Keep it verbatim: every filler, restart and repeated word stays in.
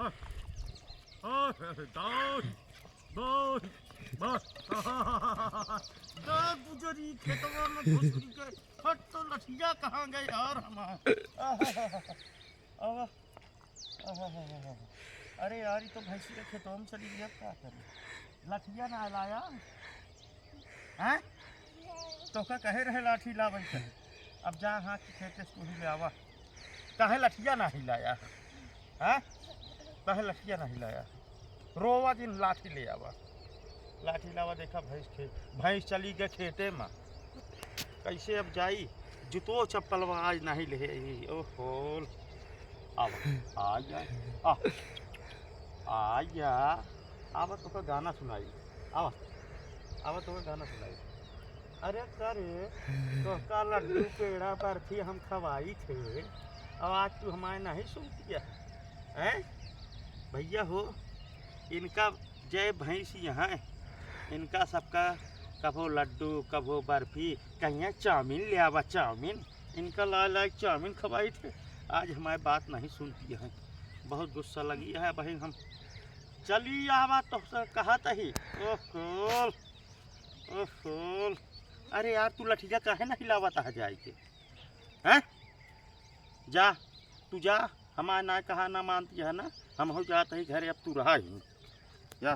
हाँ, हाँ, दान, दान, बस। दान गुजरी खेतवा में घुसरी के, हट तो लठिया कहाँ गए यार हमार? आहा, आहा, आहा। अरे यार, ई तो भैंसी के खेतवा में चली गई, अब का करी? लठिया ना लाया, हैं? तोहका कहे रहे लाठी लावे के, अब जा हाँ कि खेते से तू ही ले आवा। काहे लठिया नाही लाया? हैं? काहे लठिया नाही लाया? रोवा जिन लाठी ले आवा, लाठी लावा। देखा भैंस खे-, भैंस चली गए खेते में, कैसे अब जाई? जूतो चप्पलवा आज नाही ले आई। ओहो, आवा, आ जा, आ, आ जा। आवा, तोहका गाना सुनाई। आवा, आवा, तोहका गाना सुनाई। अरे का रे, तोहका लड्डू पेड़ा बर्फी हम खवाई थे, अब आज तू हमारे नहीं सुनती है, हैं? भैया हो, इनका जय भैंस यहाँ है, इनका सबका कभो लड्डू, कभो बर्फी, कहिया चाउमीन ले आवा, चाउमीन। इनका लाए लाए चाउमीन खवाई थे, आज हमारे बात नहीं सुनती है, बहुत गुस्सा लगी है भाई। हम चली आवा तो कहा तही। ओहो, ओहो। अरे यार, तू लठिया काहे नहीं लावत है जाए के? हैं? जा, तू जा, हमार ना कहा ना मानती है ना, हम हो जात ही घरे, अब तू रहा ही। जा,